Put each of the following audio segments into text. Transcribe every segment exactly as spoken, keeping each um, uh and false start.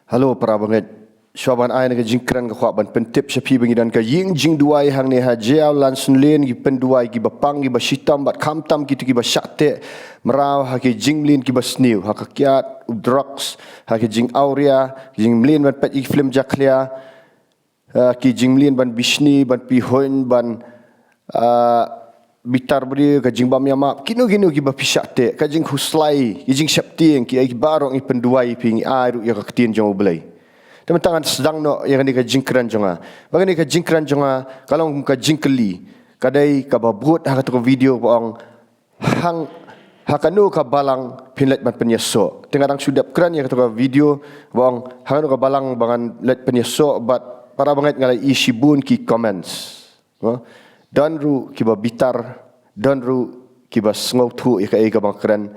Hello para bangeit. Shuwa ban ai na ka jingkren nga kwah ban pyntip sha phi ba ngi don ka ïing jingduwai hangne ha Jaïaw Lansonlane, ki pynduwai kiba pang kiba shitom bad khamtam kito kiba shah teh mraw ha ki jingmlien kiba sniew, ha ka kiad, u drugs, ha ki jingawria, jingmlien ban peit ïa ki film jakhlia, ha ki jingmlien ban bishni, ban pihuiñ, ban, ah, bitar briew, ka jingbym ïamap, kino kino kiba phi shah teh, ka jingkhuslai, ki jingsheptieng, kiei kiei baroh ngi pynduwai phi, ngi ai ruh ïa ka ktien jong U Blei. Te mynta ngan sdang noh ïa kane ka jingkren jong nga. Ba kane ka jingkren jong nga ka long ka jingkylli, ka dei kaba bud ha kato ka video ba ong, hang, ha kano ka balang phin leit ban pynïasoh. Te nga dang shu dep kren ïa kato ka video ba ong, ha kano ka balang ba ngan leit pynïasoh, bad para bangeit nga la ïohi shibun ki comments. Don ruh kiba bitar, don ruh kiba sngewthuh ïa kaei kaba nga kren,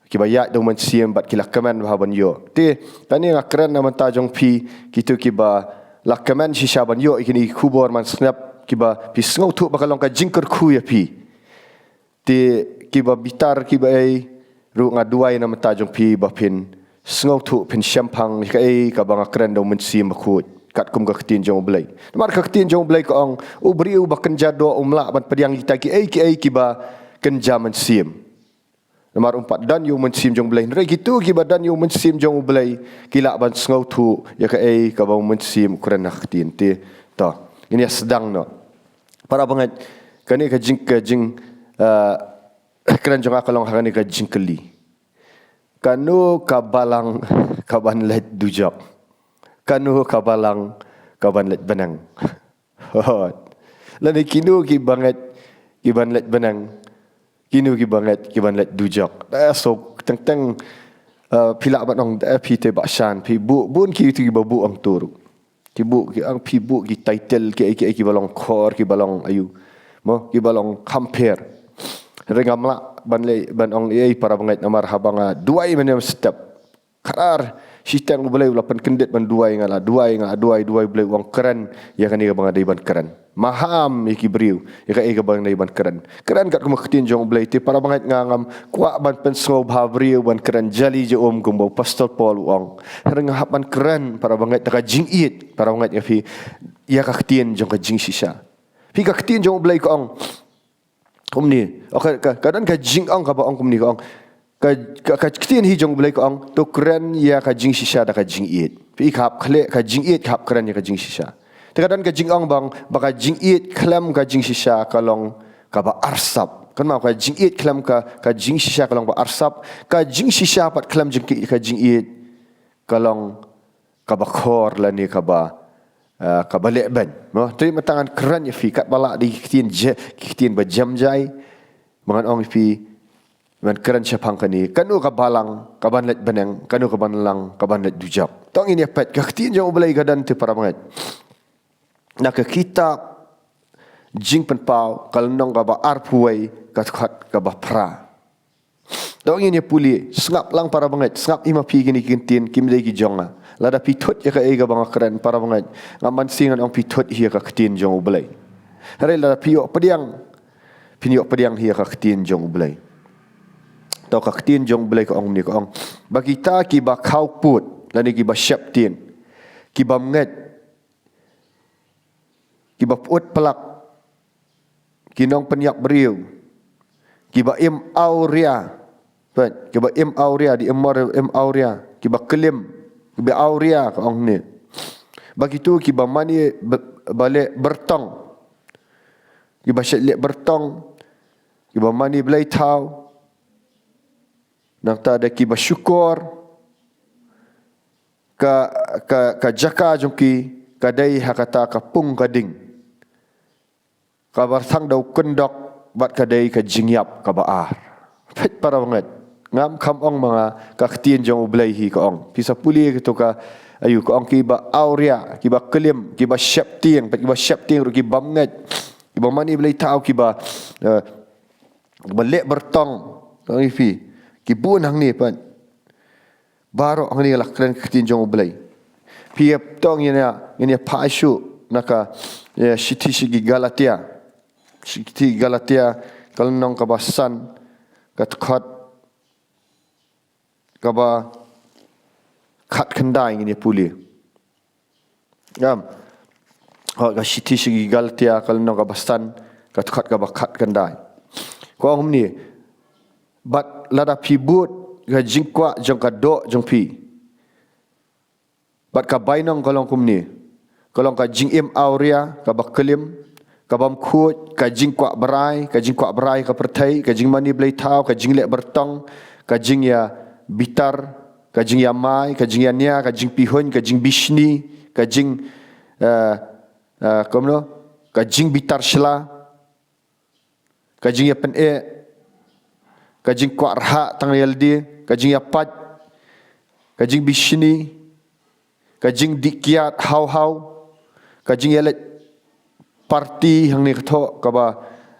kiba ïaid da U Mynsiem bad ki la kmen ba hap ban ïoh. Te kane nga kren na bynta jong phi, kito kiba la kmen shisha ban ïoh ïa kine ki khubor man sngap, kiba phi sngewthuh ba ka long ka jingkyrkhu ïa phi. Te kiba bitar kiba ei ruh nga duwai na bynta jong phi ba phin sngewthuh, phin shemphang ïa kaei kaba nga kren da U Mynsiem Bakhuid, katkum ka ktien jong U Blei. Namar ka ktien jong U Blei ka ong, u briew ba kynja doh um lah ban pdiang ïa kita kiei kiei kiba kynja mynsiem. Namar um pat don ïa U Mynsiem jong U Blei. Hynrei kito kiba don ïa U Mynsiem jong U Blei ki lah ban sngewthuh ïa kaei kaba U Mynsiem u kren ha ka ktien. Te to ngin ïa sdang noh. Para bangeit, kane ka jing, ka jing, eh, kren jong nga ka long ha kane ka jingkylli. Kano ka balang kaban leit dujok? Kano ka balang kaban leit bneng? Lane kino ki bangeit kiban leit bneng, kino ki bangeit kiban leit dujok? Da so teng teng, eh, phi lah ban ong da phi te Bah Shan, phi buh bun kito kiba buh ong tu ruh. Ki buh, ki ong phi buh ki title kiei kiei kiba long khor, kiba long aïu, mo, kiba long khampher. Hynrei ngam lah ban leh ban ong ei para bangeit namar haba nga duwai mynne mynstep, khadar shiteng U Blei u la pynkyndit ban duwai, nga la duwai, nga la duwai, duwai, U Blei u ong kren ïa kane kaba nga dei ban kren. Maham ïa ki briew ïa kaei kaba nga dei ban kren. Kren katkum ka ktien jong U Blei. Te para bangeit, nga ngam kwah ban pynsngewbha briew ban kren jali jaum kumba u Apostol Paul u ong. Hynrei nga hap ban kren para bangeit da ka jingïeit, para bangeit, ïa phi, ïa ka ktien jong ka jingshisha. Phi, ka ktien jong U Blei ka ong kumne. O, ka, ka, ka don ka jingong kaba ong kumne, ka ong, ka, ka, ka ktien hi jong U Blei ka ong, to kren ïa ka jingshisha da ka jingïeit. Phi, ka hap khleh ka jingïeit, ka hap kren ïa ka jingshisha. Te ka don ka jingong ba ong ba ka jingïeit khlem ka jingshisha ka long kaba arsap. Kynmaw, ka jingïeit khlem ka, ka jingshisha ka long ba arsap. Ka jingshisha pat khlem jing, ka jingïeit ka long kaba khor lane kaba, eh, kaba lehbeiñ. Mo, te mynta ngan kren ïa phi katba lah da ki ktien je, ki ktien ba jem jai, ba ngan ong ïa phi, ban kren shaphang kane. Kano ka balang kaban leit bneng, kano ka balang kaban leit dujok? To ngin ïa peit, ka ktien jong U Blei ka don te para bangeit. Na ka kitab Jingpynpaw, ka lynnong kaba arphew wei, ka dkhot kaba phra. To ngin ïa pule, sngap lang para bangeit, sngap hi ma phi, kine ki ktien kim dei ki jong nga. Lada phi thut ïa kaei kaba nga kren para bangeit, ngam banse ngan ong phi thut hi ïa ka ktien jong U Blei. Hynrei lada phi ïoh pdiang, phin ïoh pdiang hi ïa ka ktien jong U Blei. To ka ktien jong U Blei ka ong kumne, ka ong, ba kita kiba khawpud lane kiba sheptieng, ki bymngeit, kiba pyut plak, ki nongpynïap briew, kiba im awria, peit, kiba im awria, di im mor, im awria, kiba klim, kiba awria, ka ong ne. Ba kito kiba mane ba, ba leh byrtong, kiba shait leh byrtong, kiba mane blei thaw, nangta da kiba shukor, ka, ka, ka jaka jong ki ka dei ha kata ka pung ka ding kaba rthang da u kyndok, bad ka dei ka jingïap kaba ar. Peit para bangeit, ngam kham ong ma nga, ka ktien jong U Blei hi ka ong. Phi sa pule kito ka, aïu, ka ong kiba awria, kiba klim, kiba sheptieng, peit, kiba sheptieng ruh, ki bymngeit, kiba mane blei thaw, kiba, eh, kiba leh byrtong, ka ong ïa phi, ki bun hangne, peit. Baroh hangne la kren ka ktien jong U Blei. Phi ïa, to ngin ïa, ngin ïa phai shuh na ka, ïa, shithi sha ki Galatia. Shithi Galatia, ka lynnong kaba san, ka dkhot kaba khatkhyndai ngin ïa pule. Ngam. Hooid, ka shithi sha ki Galatia ka lynnong kaba san, ka dkhot kaba khatkhyndai. Ka ong kumne, bad lada phi bud ka jingkwah jong ka doh jong phi, bad ka bainong ka long kumne, ka long ka jingim awria, kaba klim, kabym khuid, ka jingkwah brai, ka jingkwah brai ka pyrthei, ka jingmane blei thaw, ka jingleh byrtong, ka jingïabitar, ka jingïamai, ka jingïania, ka jingpihuiñ, ka jingbishni, ka jing, eh, eh, kumno, ka jingbitar shla, ka jingïapyneh, ka jingkwah rhah tang ïalade, ka jingïapait, ka jingbishni, ka jingdih kiad haw haw, ka jingïaleit party hangne ka thoh kaba,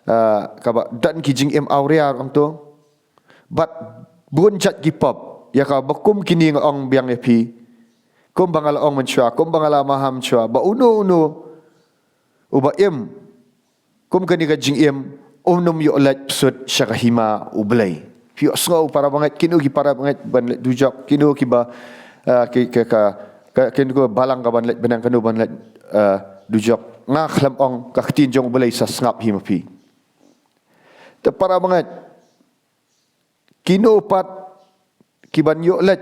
eh, kaba don ki jingim awria ruh hangto. Bad bun jait ki pop, ïa kaba kum kine nga ong biang ïa phi. Kumba nga la ong mynshuwa, kumba nga la maham mynshuwa, ba uno uno uba im kum kane ka jingim, um nym ïoh leit psut sha ka hima U Blei. Phi ïohsngew para bangeit, kino ki para bangeit ban leit dujok, kino kiba, eh, ki, ki, ka, ka, kino ka balang kaban leit bneng, kano ban leit, eh, dujok. Nga khlem ong ka ktien jong U Blei sa sngap hi ma phi. Te para bangeit, kino pat kiban ïoh leit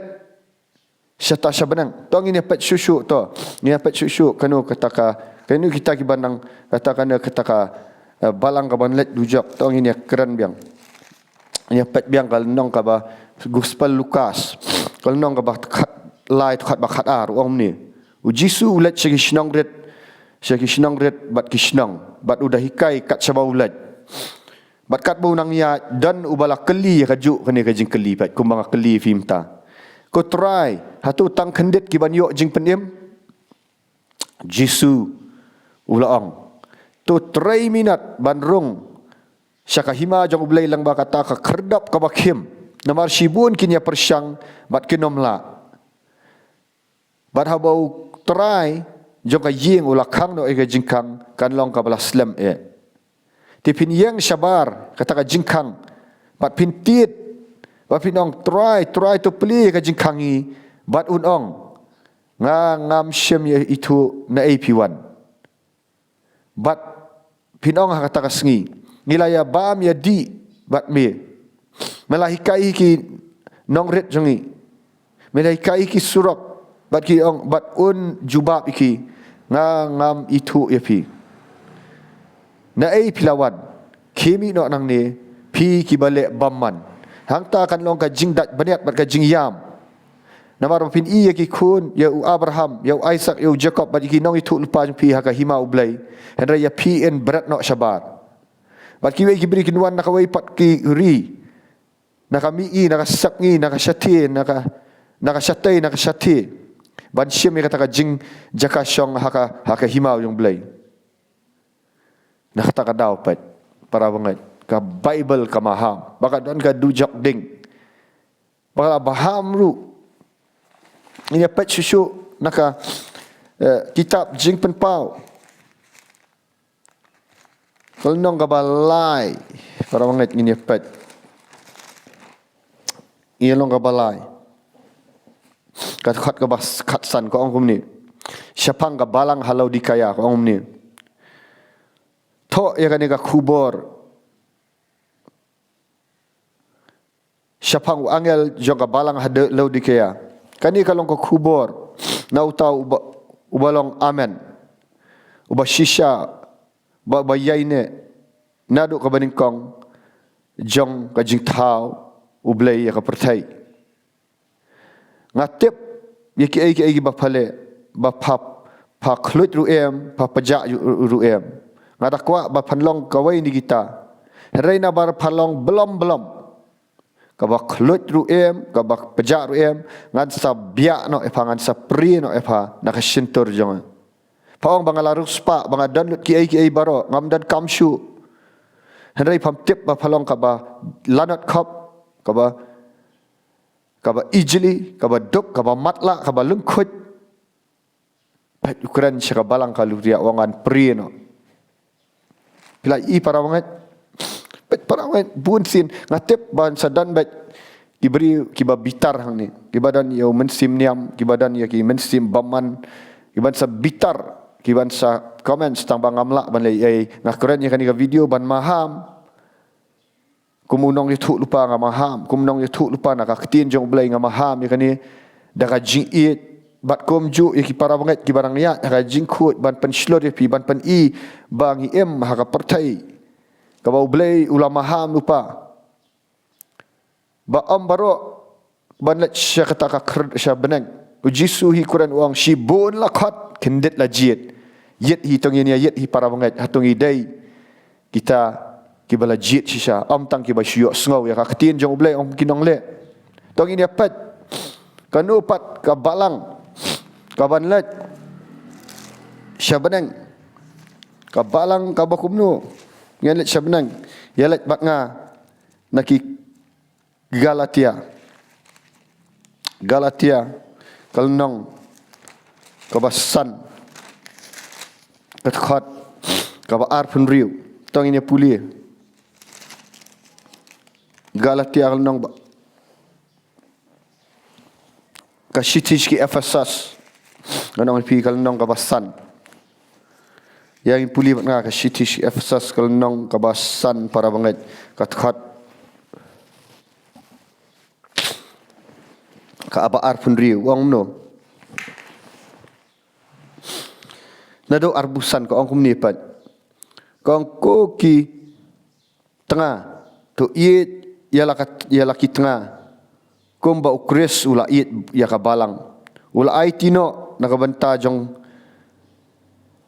shata sha bneng. To ngin ïa peit shuh shuh to. Ngin ïa peit shuh shuh kano kata ka, kano kita kiban nang kata kane kata ka, eh, balang kaban leit dujok. To ngin ïa kren biang. Ngin ïa peit biang ka lynnong kaba Gospel Lukas. Ka lynnong kaba khatlai, khatba khatar, u ong kumne. U Jisu u leit sha ki shnong rit, sha ki shnong rit bad ki shnong, bad u da hikai kat shaba u leit. Bad katba u nang ïaid, don uba la kylli ïa kajuh kane ka jingkylli pat, kumba nga kylli ïa phi mynta. Ko Trai, hato tang khyndiat kiban ïoh jingpynim? Jisu u la ong, to trei minot ban rung sha ka hima jong U Blei lyngba kata ka khyrdop kaba khim. Namar shibun kin ïa pyrshang bad kin ym lah. Bad haba u trai jong ka ïing u la khang noh ïa ka jingkhang, kan long kaba la slem eh. Te phin ïeng shabar kata ka jingkhang, bad phin tied, bad phin ong, Trai, Trai, to plie ïa ka jingkhang ngi. Bad un ong, Nga ngam shym ïa ithuh naei phi wan. Bad phin ong ha kata ka sngi, ngi la ïa bam ïa dih bad me. Me la hikai ïa ki nongrit jong ngi. Me la hikai ïa ki surok. Bad ki ong, bad un jubab ïa ki, nga ngam ithuh ïa phi. Naei phi la wan? Khie mih noh nangne, phi kiba leh bymman. Hangta kan long ka jingdait bniat bad ka jingïam. Namar ba phin ïohi ïa ki khun, ïa u Abraham, ïa u Isaak, ïa u Jakob, bad ïa ki nongïathuhlypa jong phi ha ka hima U Blei. Hynrei ïa phi yn bret noh shabar. Bad kiwei ki briew kin wan na kawei pat ki ri, na ka mihngi, na ka sepngi, na ka shathie, na ka, na ka shatei, na ka shathie, ban shim ïa kata ka jingjaka shong ha ka, ha ka hima jong U Blei. Na kata ka daw pat, para bangeit, ka Baibl ka maham. Ba ka don ka dujok ding. Ba ka la maham ruh. Ngin ïa peit shuh shuh na ka, eh, kitab Jingpynpaw. Ka lynnong kaba lai. Para bangeit, ngin ïa peit. Ngin ïa long kaba lai. Ka dkhot kaba khatsan ka ong kumne. Shaphang ka balang ha Laodikaia ka ong kumne. Thoh ïa kane ka khubor shaphang u angel jong ka balang ha Laodikaia. Kane ka long ka khubor na uta uba, uba long Amen, uba shisha bad uba ïaineh naduh kaba nyngkong jong ka jingthaw U Blei ïa ka pyrthei. Nga tip ïa kiei kiei kiba pha leh, ba pha, pha khluit ruh em, pha pjah ruh em. Nga da kwah ba phan long kawei na kita. Hynrei nabar pha long blom blom, kaba khluit ruh em, kaba pjah ruh em, ngan sa biah noh ïa pha, ngan sa prie noh ïa pha na ka shyntur jong nga. Pha ong ba nga la riewspah, ba nga don lut kiei kiei baroh, ngam donkam shuh. Hynrei pham tip ba pha long kaba lanot khop, kaba, kaba ijli, kaba duk, kaba matlah, kaba lyngkhuit. Peit u kren sha ka balang ka Laodikaia, u ong ngan prie noh. Phi la i para bangeit? Peit para bangeit, bun sien nga tip ban sa don beit ki briew kiba bitar hangne, kiba don ïa u mynsiem niam, kiba don ïa ki mynsiem bymman, kiban sa bitar, kiban sa comment tang ba ngam lah ban leh ei. Nga kren ïa kane ka video ban maham. Kum u nongïathuhlypa nga maham, kum u nongïathuhlypa na ka ktien jong U Blei nga maham ïa kane. Da ka jingïeit bad kumjuh ïa ki para bangeit kiba dang ïaid ha ka jingkhuid ban pynshlur ïa phi, ban pyni ba ngi im ha ka pyrthei kaba U Blei u la maham lypa. Ba ym baroh ban leit sha kata ka kyrdan sha bneng. U Jisu hi kren u ong, shibun la khot, khyndiat la jied. Ïeit hi, to ngin ïa ïeit hi para bangeit, hato ngi dei kita kiba la jied shisha, ym tang kiba shu ïohsngew ïa ka ktien jong U Blei, ong ki nongleh. To ngin ïa peit kano pat ka balang kaban leit sha bneng. Ka balang kaba kumno? Ngin leit sha bneng. Ïa leit bad nga na ki Galatia. Galatia ka lynnong kaba san, ka dkhot kaba arphew-hynriew. To ngin ïa pule. Galatia ka lynnong ba, ka shithi sha ki Ephesus, nga ong ïa phi, ka lynnong kaba san. Ïa ngin pule bad nga ka shithi sha ki Ephesus ka lynnong kaba san, para bangeit, ka dkhot kaba arphew-hynriew. U ong kumno? Naduh arphew san ka ong kumne pat. Ka ong, ko ki tnga, to ïeit ïa la ka, ïa la ki tnga, kumba U Khrist u la ïeit ïa ka balang, u la aiti noh na ka bynta jong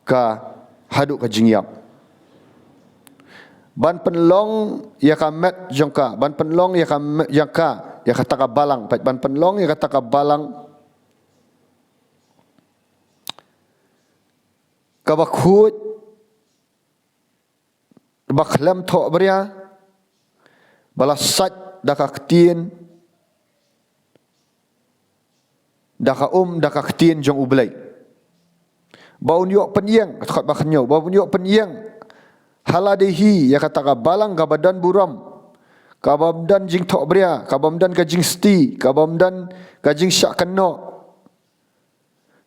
ka haduh ka jingïap, ban pynlong ïa ka met jong ka, ban pynlong ïa ka met jong ka, ïa kata ka balang, peit, ban pynlong ïa kata ka balang kaba khuid, ba khlem thohbria, ba la sait da ka ktien, da ka um, da ka ktien jong U Blei, ba un ïoh pynïeng, ka dkhot ba hynñiew, ba un ïoh pynïeng ha lade hi ïa kata ka balang kaba don burom, kabym don jingthohbria, kabym don ka jingsti, kabym don ka jingshah kynnoh.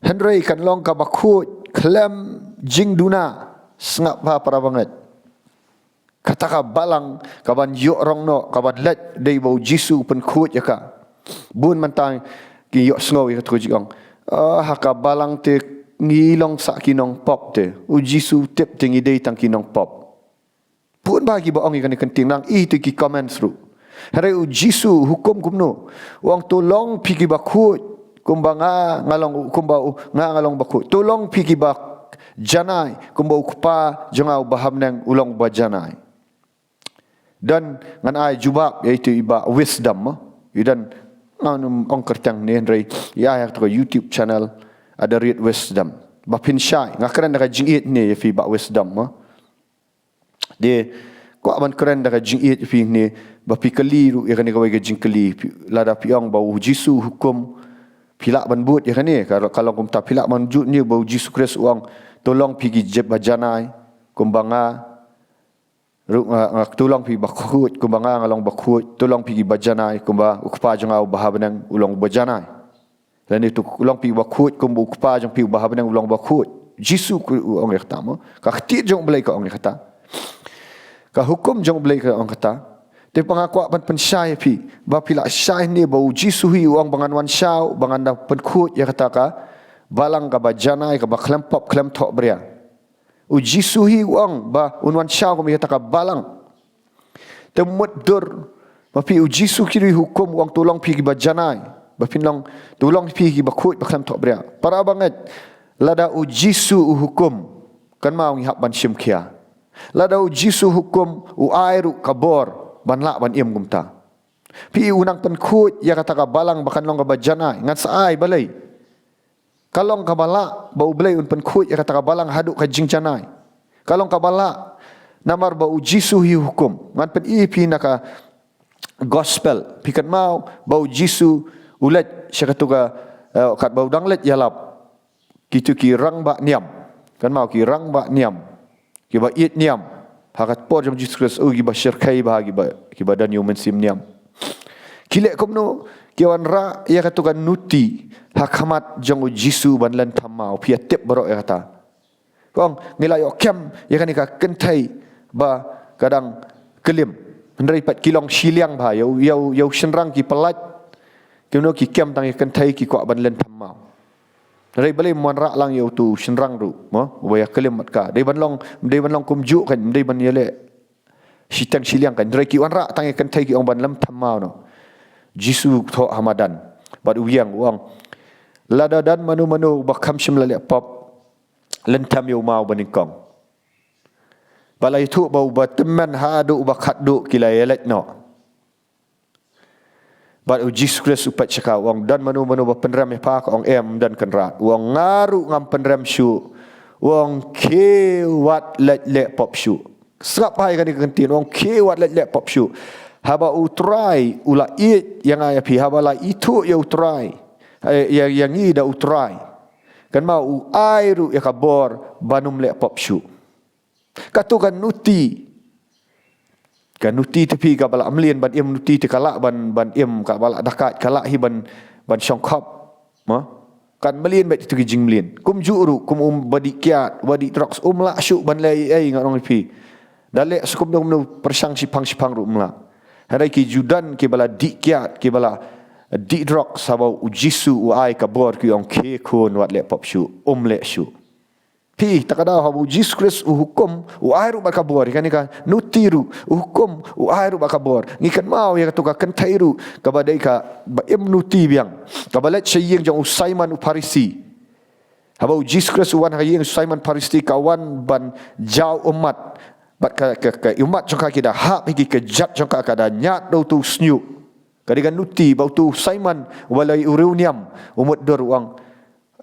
Hynrei kan long kaba khuid khlem jingduna. Sngap bha, para bangeit. Kata ka balang kaban ïoh rong noh, kaban leit, dei ba U Jisu u pynkhuid ïa ka. Bun mynta ki ïohsngew ïa kata ka jingong, ah, ha ka balang te ngi long sa ki nongpop te. U Jisu u tip te ngi dei tang ki nongpop. Bun bha kiba ong ïa kane ka ktien, nang ïohi te ki comments ruh. Hynrei U Jisu u hukum kumno? U ong, to long phi kiba khuid, kumba nga, nga long, kumba u, nga, nga long ba khuid. To long phi kiba janai, kumba U Kpa jong nga uba ha bneng u long ba janai. Don, ngan ai jubab ïa itu i Bah Wisdom, mo. I don, ngan ym ong kyrteng ne, hynrei i ai ha kato ka YouTube channel, Ada Read Wisdom. Ba phin shai, nga kren da ka jingïeit ne ïa phi Bah Wisdom, mo. Te kwah ban kren da ka jingïeit ïa phi ne, ba phi kylli ruh ïa kane kawei ka jingkylli. Phi, lada phi ong ba U Jisu u hukum, phi lah ban bud ïa kane, ka, ka long kumta, phi lah ban ju ne ba U Jisu Khrist u ong, to long phi kiba janai, kumba nga ruh, nga, nga, to long phi ba khuid, kumba nga, nga long ba khuid, to long phi kiba janai, kumba U Kpa jong nga uba ha bneng u long ba janai. Lane to long phi ba khuid, kumba U Kpa jong phi uba ha bneng u long ba khuid. Jisu u ong ïa kata, mo. Ka ktien jong U Blei ka ong ïa kata. Ka hukum jong U Blei ka ong kata. Te ba nga kwah ban pynshai ïa phi, ba phi lah shai ne ba U Jisu hi u ong ba ngan wan shaw, ba ngan da pynkhuid ïa kata ka balang kaba janai, kaba khlem pop khlem thohbria. U Jisu hi u ong ba un wan shaw kum ïa kata ka balang. Te mutdur ba phi, U Jisu ki ruh i hukum, u ong to long phi kiba janai, ba phin long, to long phi kiba khuid ba khlem thohbria. Para bangeit, lada U Jisu u hukum, kynmaw ngi hap ban shim khia. Lada U Jisu u hukum, u ai ruh ka bor ban lah ban im kumta. Phi, u nang pynkhuid ïa kata ka balang ba kan long kaba janai, ngan sa ai balei. Ka long kaba lah ba U Blei un pynkhuid ïa kata ka balang haduh ka jingjanai. Ka long kaba lah, namar ba U Jisu hi u hukum. Ngan pyni ïa phi na ka gospel, phi kynmaw ba U Jisu u leit sha kato ka, eh, katba u dang leit ïalap, kito ki rangbah niam, kynmaw, ki rangbah niam, kiba ïeit niam ha ka por jong U Jisu Khrist, u, kiba shyrkhei bha, kiba, kiba don ïa u mynsiem niam. Ki leh kumno, ki wanrah ïa kato ka nuti ha khmat jong u Jisu ban lynthem maw, phi ïa tip baroh ïa kata. Ka ong, ngi la ïoh kem ïa kane ka kynthei ba ka dang klim. Hynrei pat ki long shiliang bha, ïa u, ïa u, ïa u shynrang ki pyllait. Kumno ki kem tang ïa kynthei, ki kwah ban lynthem maw. Hynrei balei ym wanrah lang ïa uto u shynrang ruh, mo? Uba ïa klim bad ka. Dei ban long, dei ban long kumjuh kan, dei ban ïaleh shiteng shiliang kan. Hynrei ki wanrah tang ïa kynthei, ki ong ban lynthem maw noh. Jisu u thoh ha madan bad u ïeng, u ong, lada don mano mano uba kham shym la leh pop, lynthem ïa u maw banyngkong. Bad la ïathuh ba uba tymmen haduh uba khatduh ki la ïaleit noh. Bad u Jisu Khrist u peit sha ka, u ong, don mano mano ba pynrem ïa pha? Ka ong, em, ym don kynrad. U ong, nga ruh ngam pynrem shuh. U ong, khie wat leit leh pop shuh. Sngap bha ïa kane ka kyntien, u ong, khie wat leit leh pop shuh. Haba u Trai u la ïeit ïa nga ïa phi, haba la ithuh ïa u Trai, eh, ïa, ïa ngi da u Trai, kynmaw u ai ruh ïa ka bor ban ym leh pop shuh. Kato ka nuti. Ka nuti te phi kaba la mlien ban im nuti te ka lah ban, ban im, kaba la dakait ka lah hi ban, ban shongkhop. Mo? Kan mlien bad ito ki jingmlien. Kumjuh ruh, kum uba dih kiad, uba dih drugs, um lah shuh ban leh ei ei, nga ong ïa phi. Da leh sha kumno kumno pyrshang shiphang shiphang ruh um lah. Hynrei ki ju don kiba la dih kiad, kiba la dih drugs, haba u Jisu u ai ka bor, ki ong, khie khun wat leh pop shuh, um leh shuh. Phi, ta ka daw haba u Jisu Khrist u hukum, u ai ruh bad ka bor, ïa kane ka nuti ruh, u hukum, u ai ruh bad ka bor. Ngi kynmaw ïa kato ka kynthei ruh, kaba dei kaba im nuti biang, kaba leit sha ïing jong u Simon u Pharisi. Haba u Jisu Khrist u wan ha ïing u Simon Pharisi, ka wan ban jaw ummat. Bad ka, ka, ka ummat jong ka ki da hap ïa ki kjat jong ka, ka da ñiad da uto u shñiuh. Ka dei ka nuti ba uto u Simon, uba la ïoh u riewniam, u mutdur, u ong,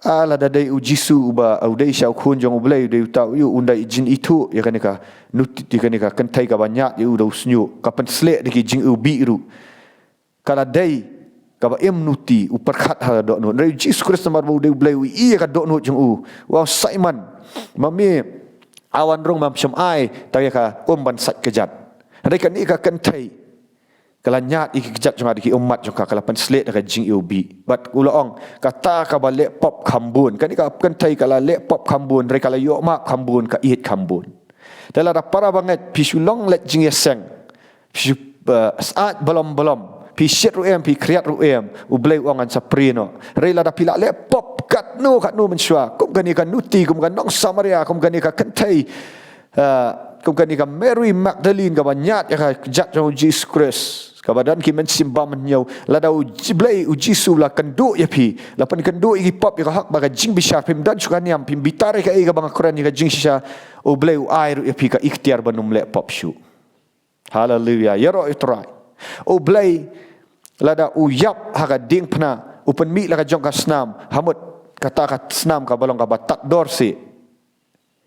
ah, lada dei u Jisu uba, u dei shisha u Khun jong U Blei, u dei uta u ïoh, un da jin ithuh ïa kane ka nuti, ïa kane ka kynthei kaba ñiad ïa u da u shñiuh, ka pynsleh da ki jingïewbih ruh. Ka la dei kaba im nuti, u pyrkhat ha ka dohnud. Hynrei u Jisu Khrist namar ba u dei U Blei, u ïohi ïa ka dohnud jong u. U ong, Simon, ma me, a wan rung, ym shym ai tang ïa ka um ban sait kjat. Hynrei kane ka kynthei, ka la ñiad ïa ki kjat jong ka da ki ummat jong ka, ka la pynsleh da ka jingïewbih. Bad u la ong, kata kaba leh pop kham bun. Kane ka kynthei ka la leh pop kham bun, hynrei ka la ïoh map kham bun, ka ïeit kham bun. Te lada para bangeit, phi shu long leit jingïaseng, phi shu, eh, syaid balom balom, phi shit ruh em, phi khriat ruh em, U Blei u ong, ngan sa prie noh. Hynrei lada phi la leh pop katno katno mynshuwa, kum kane ka nuti, kum ka nong Samaria, kum kane ka kynthei, eh, kum kane ka Mary Magdalene kaba ñiad ïa ka kjat jong u Jisu Khrist, kaba don ki mynsiem bymhynñiew, lada U Blei, U Jisu u la kynduh ïa phi, la pynkynduh ïa ki pop, ïa ka hok bad ka jingbishar, phim don shuh ka niam, phim bitar ïa kaei kaba nga kren, ïa ka jingshisha, U Blei u ai ruh ïa phi ka iktiar ban ym leh pop shuh. Haleluia. Ïaroh ïa U Trai. U Blei lada u ïap ha ka diengphna, u pynmih la ka jong ka snam, ha mut kata ka snam kaba long kaba tad dor seh.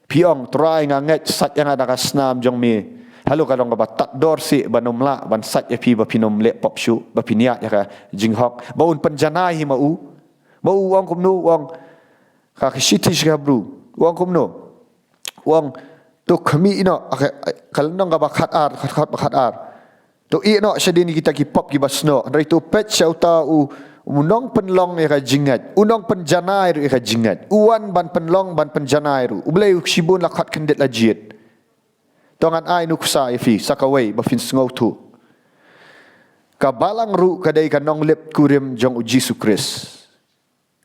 Phi ong, Trai, nga ngeit, sait ïa nga da ka snam jong me. Halor ka long kaba tad dor seh ban ym lah ban sait ïa phi ba phin ym leh pop shuh, ba phin ïaid ïa ka jinghok, ba un pynjanai hi ma u. Ba u ong kumno, u ong, ha ka shithi sha ki Hebru, u ong kumno? U ong, to khmih noh, ka, ka lynnong kaba khatar, khat, khat, khatar. To ïeh noh shadien ïa kita ki pop kiba snoh, hynrei to peit sha uta u, u nongpynlong ïa ka jingngeit, u nongpynjanai ruh ïa ka jingngeit. U wan ban pynlong, ban pynjanai ruh. U Blei u shibun la khot khyndiat la jied. To ngan ai nuksa ïa phi sa kawei ba phin sngewthuh. Ka balang ruh ka dei ka nongleit kurim jong u Jisu Khrist.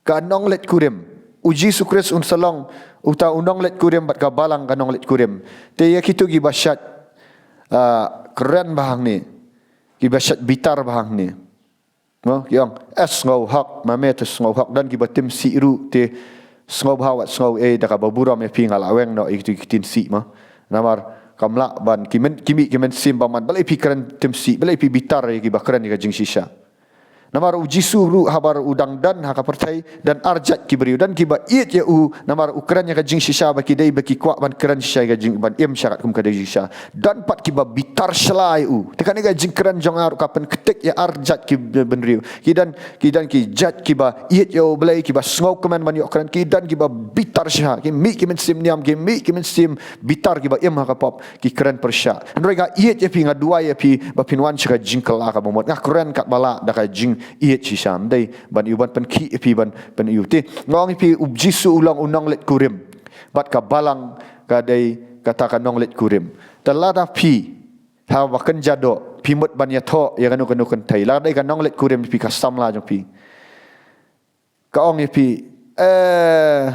Ka nongleit kurim. U Jisu Khrist un sa long uta u nongleit kurim bad ka balang ka nongleit kurim. Te ïa kito kiba shait, ah, kren bha hangne, kiba shait bitar bha hangne, mo, ki ong, eh, sngewhok, ma me te sngewhok. Don kiba tim sih ruh, te sngewbha wat sngew ei, da kaba burom ïa phi nga la weng noh ïa kito ki ktien sih, mo. Namar kam lah ban, ki mih, ki mih ki mynsiem bymman, balei phi kren tim sih, balei phi bitar ïa kiba kren ïa ka jingshisha. Namar u Jisu ruh haba u dang don ha ka pyrthei, don arjait ki briew, don kiba ïeit ïa u, namar u kren ïa ka jingshisha ba ki dei ba ki kwah ban kren shisha ïa ka jing, ban im sha katkum ka dei jingshisha. Don pat kiba bitar shlai ïa u. Te kane ka jingkren jong nga ruh ka pynktik ïa arjait ki bynriew. Ki don, ki don ki jait kiba ïeit ïa U Blei, kiba sngewkmen ban ïoh kren, ki don kiba bitar shisha, ki mih ki mynsiem niam, ki mih ki mynsiem bitar, kiba im ha ka pop, ki kren pyrshah. Hynrei nga ïeit ïa phi, nga duwai ïa phi ba phin wan sha ka jingkylla kaba mut. Nga kren katba lah da ka jingïeit shisha, ym dei ban ïoh ban pynkhih ïa phi ban pyn-ïoh. Te nga ong ïa phi, u Jisu u long u nongleit kurim, bad ka balang ka dei kata ka nongleit kurim. Te lada phi, haba kynja doh, phi mut ban ïathoh ïa kano kano kynthei, la dei ka nongleit kurim phi, ka samla jong phi, ka ong ïa phi, eh,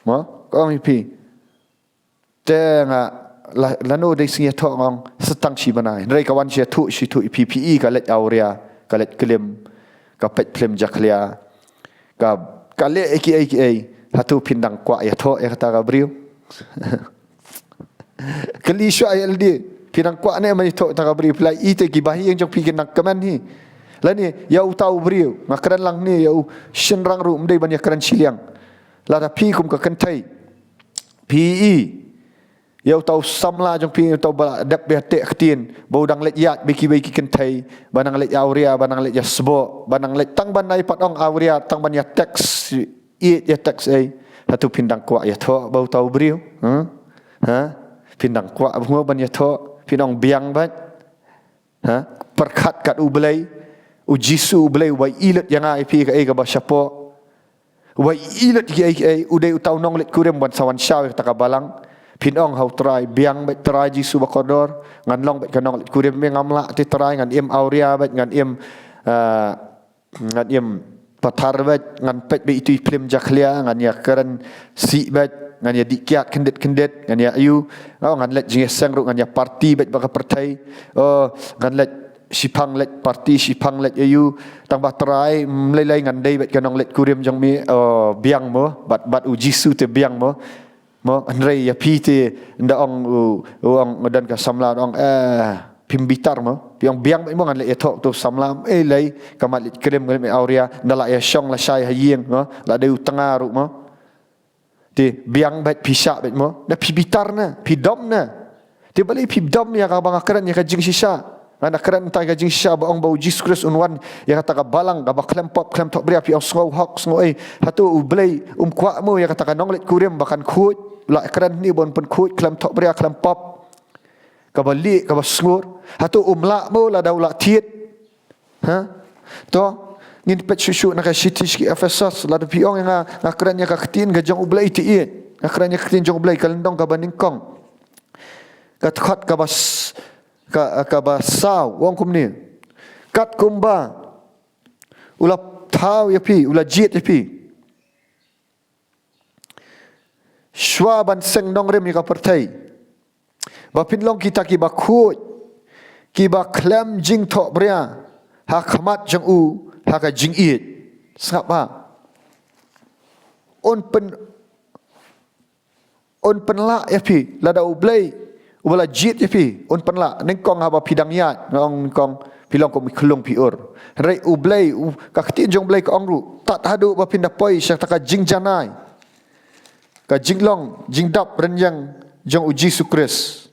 mo, ka ong ïa phi, te nga la, lano dei sngi ïathoh, nga ong sa tang shi bnai. Hynrei ka wan sha ïathuh, sha ïathuh ïa phi, phi i ka leit awria, ka leit klim, ka peit phlim jakhlia, ka, ka leh kiei kiei. Hato phin dang kwah ïathoh ïa kata ka briew? Kylli shuwa ïa lade, phi dang kwah ne ban ïathoh ïa kata ka briew? Phi la i te kiba ha ïing jong phi kin nang kmen hi. Lane ïa uta u briew, nga kren lang ne ïa u shynrang ruh, ym dei ban ïakren shiliang. Lada phi kum ka kynthei, phi i ïa uta u samla jong phi, uta uba la dep beh teh ktien, ba u dang leit ïaid bad kiwei ki kynthei, ba dang leit awria, ba dang leit ïasboh, ba dang leit tang ban, ai pat ong awria, tang ban ïa text, ïeit ïa text ei. Hato phin dang kwah ïathoh bad uta u briew? Ha? Ha? Phin dang kwah bha ban ïathoh? Phin ong biang bad, ha? Pyrkhat kat U Blei, u Jisu U Blei uba i lut ïa nga ïa phi kaei kaba shapoh, uba i lut kiei kiei, u dei uta u nongleit kurim ban sa wan shaw ïa kata ka balang. Phin ong ha U Trai, biang bad Trai Jisu bakordor, ngan long bad ka nongleit kurim, me ngam lah te Trai, ngan im awria bad, ngan im, ah, ngan im pathar bad, ngan peit bad itu i phlim jakhlia, ngan ïakren sih bad, ngan ïadih kiad kyndit kyndit, ngan ïa ïu, oh, ngan leit jingïaseng ruh, ngan ïa party bad bad ka pyrthei, oh, ngan leit shiphang leit party, shiphang leit ïa ïu, tang ba Trai, ym lei lei ngan dei bad ka nongleit kurim jong me, oh, biang mo, bad, bad u Jisu te biang mo. Mo, hynrei ïa phi te, nda ong u, u ong, don ka samla, ong, eh, phim bitar mo. Phi ong biang bad mo, ngan leit ïathoh uta u samla, eh, lei, ka mat leit klim, klim awria, nda la ïashong lashai ha ïing mo, la dei u tnga ruh mo. Te biang bad, phi shah bad mo, nda phi bitar na, phi dom na. Te balei phi dom ïa kaba nga kren ïa ka jingshisha? Nga kren tang ïa ka jingshisha ba ong ba u Jisu Khrist un wan ïa kata ka balang kaba khlem pop khlem thohbria, phi ong sngew hok sngew ei. Hato U Blei um kwah mo ïa kata ka nongleit kurim ba kan khuid, la kren ni ban pynkhuid khlem thohbria khlem pop, kaba lieh kaba sngur? Hato um lah mo lada u la thied? Ha? To, ngin peit shuh shuh na ka shithi sha ki Ephesos, lada phi ong ïa nga, nga kren ïa ka ktien ka jong U Blei te ïeit. Nga kren ïa ka ktien jong U Blei, ka lyndong kaba nyngkong, ka dkhot kaba s-, ka, kaba saw, u ong kumne: Katkumba u la thaw ïa phi, u la jied ïa phi shuwa ban seng nongrim ïa ka pyrthei, ba phin long kita kiba khuid, kiba khlem jingthohbria ha khmat jong u ha ka jingïeit. Sngap bha. Un pyn, un pynlah ïa phi, lada U Blei uba la jied ïa phi, un pynlah. Nyngkong haba phi dang ïaid, nga ong nyngkong phi long kum i khyllung phi ur. Hynrei U Blei, u, ka ktien jong U Blei ka ong ruh, tad haduh ba phin da poi sha kata ka jingjanai, ka jinglong jingdap rynïeng jong u Jisu Khrist.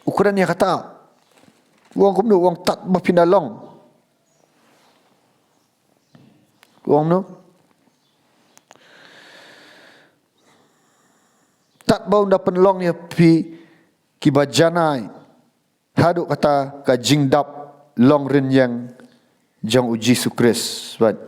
U kren ïa kata. U ong kumno? U ong tad ba phin da long. U ong kumno? Tad ba un da pynlong ïa phi kiba janai haduh kata ka jingdap long rynïeng jong u Jisu Khrist. Bad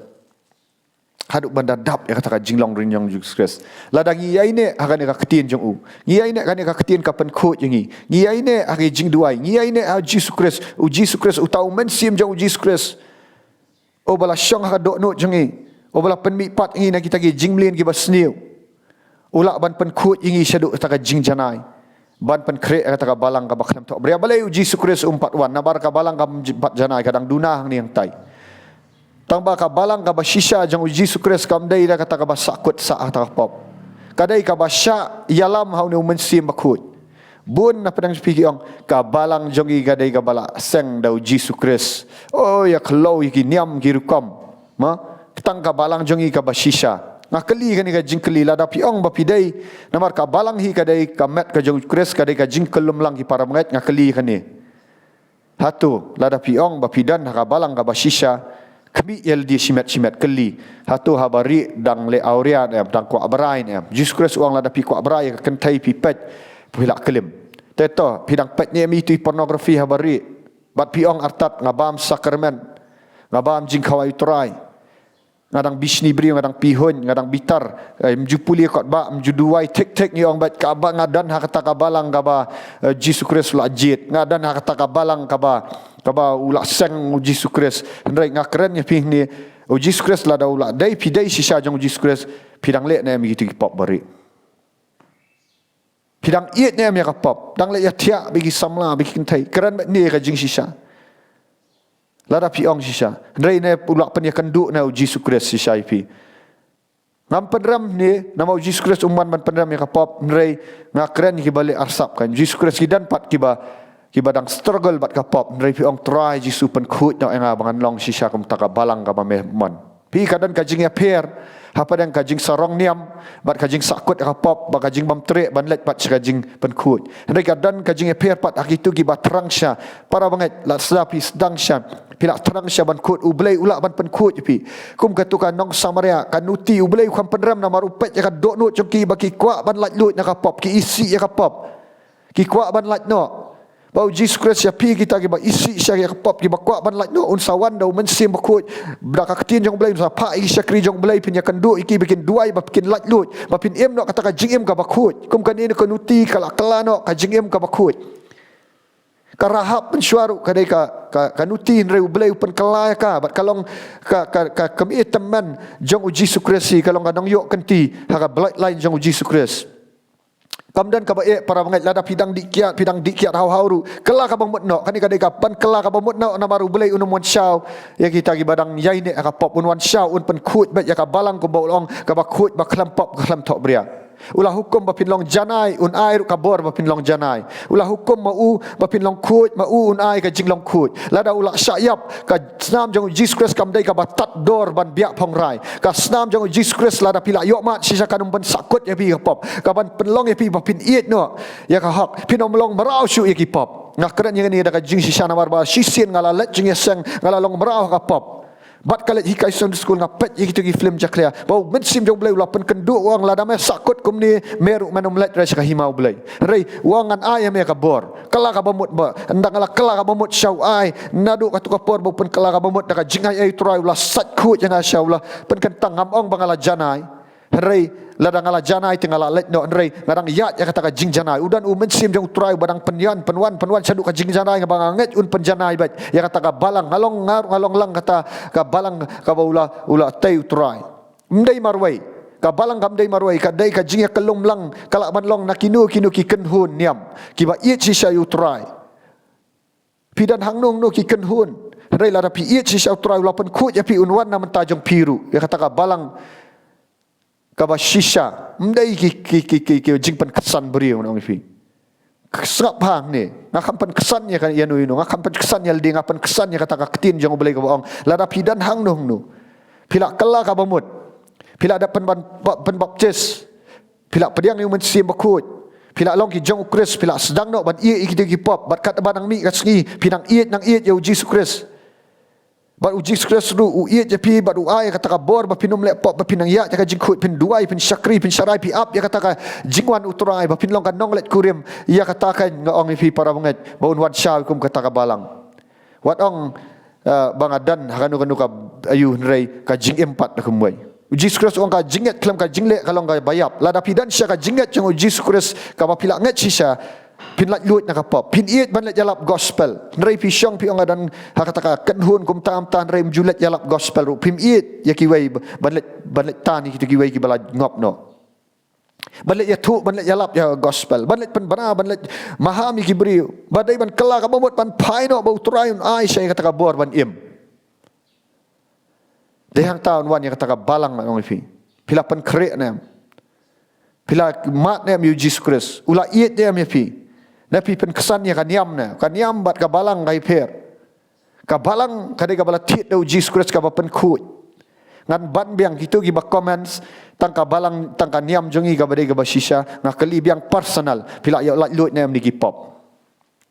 haduh ban da dap ïa kata ka jinglong rynïeng jong u Jisu Khrist. Lada ngi ïaineh ha kane ka ktien jong u, ngi ïaineh ha kane ka ktien, ka pynkhuid ïa ngi, ngi ïaineh ha ka jingduwai, ngi ïaineh ha u Jisu Khrist, u Jisu Khrist, uta u Mynsiem jong u Jisu Khrist, uba la shong ha ka dohnud jong ngi, uba la pynmihpat ïa ngi na kita ki jingmlien kiba sniew, u lah ban pynkhuid ïa ngi shaduh kata ka jingjanai, ban pynkhreh ïa kata ka balang kaba khlem thohbria. Balei u Jisu Khrist um pat wan? Namar ka balang kam j-, pat janai, ka dang duna hangne hangtai. Tangba ka balang kaba shisha jong u Jisu Khrist kam dei da kata kaba sahkut sah ha kata ka pop. Ka dei kaba shah ïalam ha une u Mynsiem Bakhuid. Bun na pdeng phi ki ong, ka balang jong ngi ka dei kaba la seng da u Jisu Khrist. Oh, ïa khlem ïa ki niam ki rukom. Ma, tang ka balang jong ngi kaba shisha. Nga kylli kane ka jingkylli, lada phi ong ba phi dei, namar ka balang hi ka dei ka met ka jong u Khrist, ka dei ka jingkyllum lang, ki para bangeit, nga kylli kane. Hato, lada phi ong ba phi don ha ka balang kaba shisha, khmih ïa lade shimet shimet, kylli. Hato haba rieh dang leh awria ne em, dang kwah brai ne em? Jisu Khrist u ong lada phi kwah brai ïa ka kynthei, phi peit, phi la klim. Te to, phi dang peit ne em ïa itu i pornography haba rieh? Bad phi ong artat, nga bam sakramen, nga bam jingkhawai u Trai, nga dang bishni briew, nga dang pihuiñ, nga dang bitar, eh, ym ju pule kot ba, ym ju duwai thik thik, ngi ong bad kaba nga don ha kata ka balang kaba, eh, Jisu Khrist u la jied, nga don ha kata ka balang kaba, kaba u la seng u Jisu Khrist. Hynrei nga kren ïa phi hangne, u Jisu Khrist, lada u la dei, phi dei shisha jong u Jisu Khrist, phi dang leh ne em ïa kitu ki pop ba rieh? Phi dang ïeit ne em ïa ka pop? Dang leh ïathiah bad ki samla, bad ki kynthei? Kren bad ne ka jingshisha. Lada phi ong shisha, hynrei ne u la pynïakynduh ne u Jisu Khrist shisha ïa phi. Ngam pynrem ne, namar u Jisu Khrist um wan ban pynrem ïa ka pop, hynrei nga kren ïa kiba leh arsap kan. Jisu Khrist, ki don pat kiba, kiba dang struggle bad ka pop, hynrei phi ong Trai Jisu pynkhuid noh ïa nga ba ngan long shisha kum kata ka balang kaba me mon. Phi, ka don ka jingïapher hapdeng ka jingsarong niam bad ka jingsakut ïa ka pop, bad ka jingbymtreh ban leit pat sha ka jingpynkhuid. Hynrei ka don ka jingïapher pat ha kitu kiba thrang sha. Para bangeit, la sdang phi sdang sha, phi la thrang sha ban khuid, u Blei u lah ban pynkhuid ïa phi. Kum katu ka nong Samaria, ka nuti, u Blei u kham pynrem namar u peit ïa ka dohnud jong ki ba ki kwah ban laitluid na ka pop, ki isih ïa ka pop. Ki kwah ban lait noh. Ba u Jisu Khrist ïa phi, kita kiba isih sha ïa ka pop, kiba kwah ban lait noh, un sa wan da u Mynsiem Bakhuid, da ka ktien jong u Blei, un sa phah ïa ki shakri jong u Blei, pynïakynduh ïa ki ba kin duwai, ba kin laitluid, ba phin im noh kata ka jingim kaba khuid. Kum kane ka nuti ka la kylla noh ka jingim kaba khuid. Ka Rahab mynshuwa ruh ka dei ka, ka, ka nuti, hynrei u Blei u pynkylla ïa ka bad ka long ka, ka, ka kmie tymmen jong u Jisu Khrist hi, ka long ka nongïoh kynti ha ka bloodline jong u Jisu Khrist. Kam don kaba eh, para bangeit, lada phi dang dih kiad, phi dang dih kiad haw haw ruh, kylla kaba mut noh. Kane ka dei ka ban kylla kaba mut noh, namar u Blei un ym wan shaw ïa kita kiba dang ïaineh ha ka pop. Un wan shaw, un pynkhuid beit ïa ka balang kumba u la ong, kaba khuid, ba khlem pop, khlem thohbria. U la hukum ba phin long janai, un ai ruh ka bor ba phin long janai. U la hukum ma u ba phin long khuid, ma u un ai ka jinglong khuid. Lada u la shah ïap, ka snam jong u Jisu Khrist kam dei kaba tad dor ban biah phongrai. Ka snam jong u Jisu Khrist, lada phi la ïohmad shisha, kan ym ban sakut ïa phi ka pop, ka ban pynlong ïa phi ba phin ïeit noh ïa ka hok, phin ym long mraw shuh ïa ki pop. Nga kren ïa kane da ka jingshisha namar ba shisien nga la leit jingïaseng, nga la long mraw ha ka pop. Bad ka leit hikai Sunday school, nga peit ïa kitu ki film jakhlia, ba u Mynsiem jong u Blei u la pynkynduh, u ong lada me sakut kumne, me ruh men ym leit re sha ka hima u Blei. Hynrei u ong ngan ai ha me ka bor. Kylla kaba mut ba, ynda nga la kylla kaba mut sha u ai, naduh katu ka por ba u pynkylla kaba mut, da ka jingai ei u Trai u la sait khuid ïa nga sha, u la pynkyntang. Ngam ong ba nga la janai, hynrei lada nga la janai te nga la leit noh, hynrei nga dang ïaid ïa kata ka jingjanai. U don u Mynsiem jong u Trai uba dang pynïaid, pynwan, pynwan shaduh ka jingjanai, nga ba nga ngeit un pynjanai beit ïa kata ka balang. Nga long, nga, nga long lang kata ka balang kaba u la, u la tei u Trai. Ym dei marwei. Ka balang kam dei marwei, ka dei ka jingïakyllum lang, ka lah ban long na kino kino ki kynhun niam kiba ïeit shisha ïa u Trai. Phi don hangno hangno ki kynhun, hynrei lada phi ïeit shisha ïa u Trai, u la pynkhuid ïa phi, un wan na bynta jong phi ruh ïa kata ka balang kaba shisha. Ym dei ki, ki, ki, ki, ki jingpynksan briew, ngan ong ïa phi. Sngap hangne, nga kham pynksan ïa ka, ïa no ïa no, nga kham pynksan ïa lade, nga pynksan ïa kata ka ktien jong u Blei kaba ong, lada phi don hangno hangno, phi la kylla kaba mut, phi la dep pynban, ba, pynbaptis, phi la pdiang ïa u Mynsiem Bakhuid, phi la long ki jong u Khrist, phi la sdang noh ban ïeh ïa kitu ki pop, bad katba nang mih ka sngi phi nang ïeit, nang ïeit ïa u Jisu Khrist. Bad u Jisu Khrist ruh u ïeit ïa phi, bad u ai kata ka bor ba phin ym leh pop, ba phin nang ïaid ïa ka jingkhuid, phin duwai, phin shakri, phin sharai, phi ap ïa kata ka jingwan u Trai, ba phin long ka nongleit kurim. Ïa kata ka nga ong ïa phi para bangeit, ba un wan shaw kum kata ka balang. Wat ong, eh, ba nga don ha kano kano ka aïu, hynrei ka jingim pat da kumwei. U Jisu Khrist u ong ka jingngeit khlem ka jingleh ka long kaba ïap. Lada phi don shisha ka jingngeit jong u Jisu Khrist kaba phi la ngeit shisha, phin laitluid na ka pop, phin ïeit ban leit ïalap gospel. Hynrei phi shong phi ong nga don ha kata ka kynhun kumta kumta, hynrei ym ju leit ïalap gospel ruh. Phim ïeit ïa kiwei ban leit, ban leit tan ïa kitu kiwei kiba la ngop noh. Ban leit ïathuh, ban leit ïalap ïa gospel, ban leit pynbna, ban leit maham ïa ki briew. Ba dei ban kylla kaba mut, ban phai noh ba u Trai un ai shisha ïa kata ka bor ban im. Te hangta un wan ïa kata ka balang, ngan ong ïa phi. Phi la pynkhreh ne em? Phi la mad ne em ïa u Jisu Khrist? U la ïeit ne em ïa phi? Na phi pynksan ïa ka niam ne, ka niam bad ka balang ka ïapher. Ka balang ka dei kaba la thied da u Jisu Khrist kaba pynkhuid. Ngan ban biang kito kiba comments, tang ka balang, tang ka niam jong ngi kaba dei kaba shisha, nga kylli biang personal, phi la ïoh laitluid ne em na ki pop.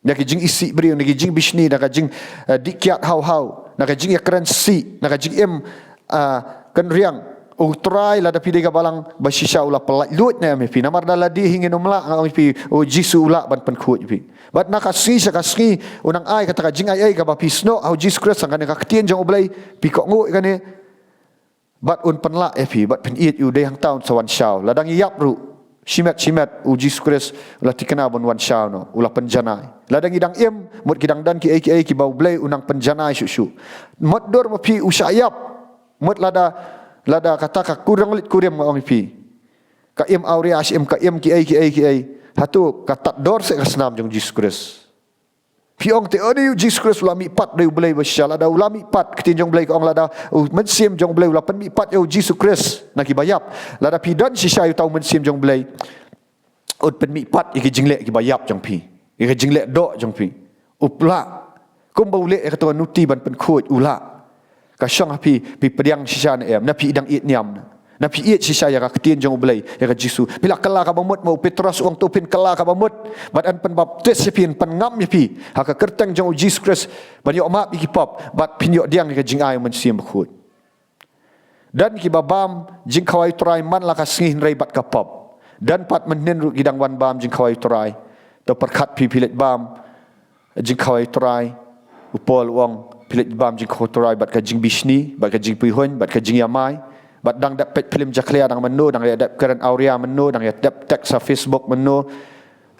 Na ki jingisih briew, na ki jingbishni, na ka jing, eh, dih kiad haw haw, na ka jingïakren sih, na ka jingim, ah, kynriang. U Trai lada phi dei ka balang ba shisha u la pyllait luid ne em ïa phi. Namar da lade hi ngin ym lah, nga ong ïa phi, u Jisu u lah ban pynkhuid ïa phi. Bad na ka sngi sha ka sngi, u nang ai kata ka jingai ei kaba phi snoh ha u Jisu Khrist, tang kane ka ktien jong U Blei, phi kohnguh ïa kane. Bad un pynlah ïa phi, bad phin ïeit ïa u, dei hangta un sa wan shaw. Lada ngi ïap ruh, shimet shimet, u Jisu Khrist u la thikna ban wan shaw noh, u la pynjanai. Lada ngi dang im, mut ki dang don kiei kiei kiba U Blei u nang pynjanai shuh shuh. Mutdur ma phi u shah ïap, mut lada, lada kata ka kurang leit kurim, nga ong ïa phi. Ka im awria, shim ka im kiei kiei kiei. Hato ka tad dor seh ka snam jong u Jisu Khrist. Phi ong te, ani u Jisu Khrist u la mihpat da U Blei ba shisha, lada u la mihpat, ka ktien jong U Blei ka ong lada u Mynsiem jong U Blei u la pynmihpat ïa u Jisu Khrist na kiba ïap. Lada phi don shisha ïa uta u Mynsiem jong U Blei, un pynmihpat ïa ki jingleh kiba ïap jong phi, ïa ki jingleh doh jong phi. U lah. Kumba u leh ïa kato ka nuti ban pynkhuid, u lah. Ka shong ha phi, phi pdiang shisha ne em, na phi dang ïeit niam ne. Na phi ïeit shisha ïa ka ktien jong U Blei, ïa ka Jisu. Phi la kylla kaba mut, ma u Petros u ong to phin kylla kaba mut. Bad yn pynbaptis ïa phi, yn pynngam ïa phi ha ka kyrteng jong u Jisu Khrist, ban ïoh map ïa ki pop, bad phin ïoh pdiang ïa ka jingai u Mynsiem Bakhuid. Don kiba bam jingkhawai U Trai man la ka sngi hynrei bad ka pop. Don pat mynhynnin ruh ki dang wan bam jingkhawai U Trai. To pyrkhat phi, phi leit bam jingkhawai U Trai. U Paul u ong, phi leit bam jingkhawai U Trai bad ka jingbishni, bad ka jingpyrshah, bad ka jingïamai. Bad dang dep peit phlim jakhlia dang mynno, dang ïa dep kren awria mynno, dang ïa dep text ha Facebook mynno.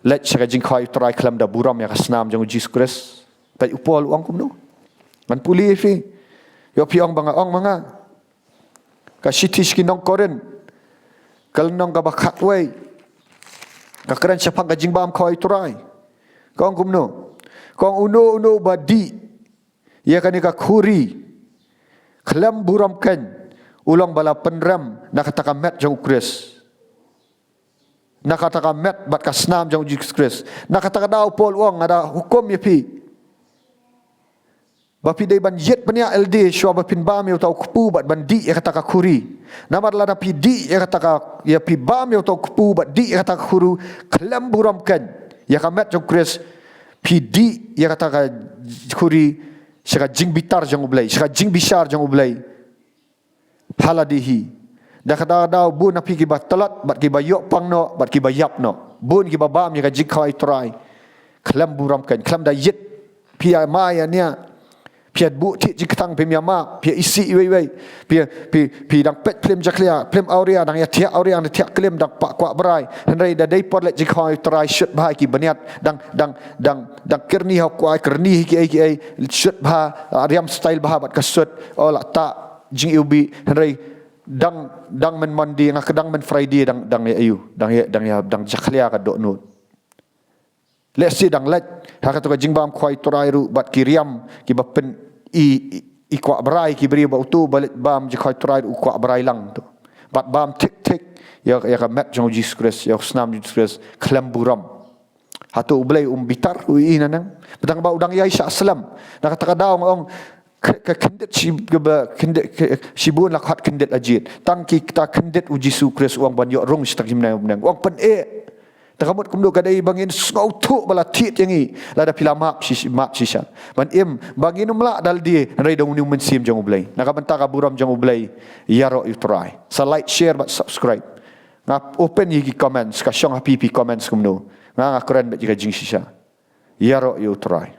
Leit sha ka jingkhawai U Trai khlem da burom ïa ka snam jong u Jisu Khrist. Peit u Paul u ong kumno. Ngan pule ïa phi. Ïoh phi ong ba nga ong ma nga. Ka shithi sha ki nong Korinth. Ka lynnong kaba khatwei. Ka kren shaphang ka jingbam khawai U Trai. Ka ong kumno. Ka ong uno uno ba dih ïa kane ka khuri khlem burom keiñ, u long ba la pynrem na kata ka met jong u Khrist. Na kata ka met bad ka snam jong u Jisu Khrist. Na kata ka daw Paul u ong, nga da hukum ïa phi ba phi dei ban ïit bniah ïalade shuwa ba phin bam ïa uta u kpu bad ban dih ïa kata ka khuri. Namar lada phi dih ïa kata ka, ïa phi bam ïa uta u kpu bad dih ïa kata ka khuri khlem burom keiñ ïa ka met jong u Khrist, phi dih ïa kata ka khuri sha ka jingbitar jong U Blei, sha ka jingbishar jong U Blei. Ha lade hi. Da kata ka daw bun na phi kiba tlot, bad kiba ïoh pang noh, bad kiba ïap noh. Bun kiba bam ïa ka jingkhawai U Trai khlem burom keiñ, khlem da ïit. Phi ïamai ïania. Phi ïa buh thied jingkthang, phim ïamap, phi ïa isih iwei iwei. Phi, phi, phi dang peit phlim jakhlia, phlim awria, dang ïa thiah awria, dang thiah klim, dang pah kwah brai. Hynrei da dei por leit jingkhawai U Trai, shut bha ki bniat, dang, dang, dang, dang kyrni ha u kwai, kyrni kiei kiei, shut bha, ah, riam style bha bad ka suit, oh la ta jingiwbih, hynrei dang, dang myn Monday, nga ka dang myn Friday, dang, dang ïa ïu, dang ïa, dang ïa, dang jakhlia ka dohnud. Lehse dang leit ha kato ka jingbam khawai U Trai ruh bad ki riam kiba pyn i, i, i kwah brai ki briew ba uto ba leit bam jingkhawai U Trai ruh u kwah brai lang to. Bad bam thik thik ïa, ïa ka met jong u Jisu Khrist, ïa u snam jong u Jisu Khrist khlem burom. Hato U Blei um bitar u i nangne? Ba tang ba u dang ïai shah slem. Na kata ka daw nga ong ka, ka khyndiat shi, kaba khyndiat, ka, shibun la khot khyndiat la jied. Tang kita khyndiat u Jisu Khrist u ong ban ïoh rung shi tang shi bneng bneng. U ong pyneh. Te ka mut kumno? Ka dei ba ngin sngewthuh ba la thied ïa ngi lada phi la map shi, map shisha. Ban im ba ngin ym lah da lade hynrei da une u Mynsiem jong U Blei. Na ka bynta ka burom jong U Blei, ïaroh ïa U Trai. Sa like, share bad subscribe. Nga open ïa ki comments, ka shong ha phi phi comments kumno. Nga, nga kren beit ïa ka jingshisha. Ïaroh ïa U Trai.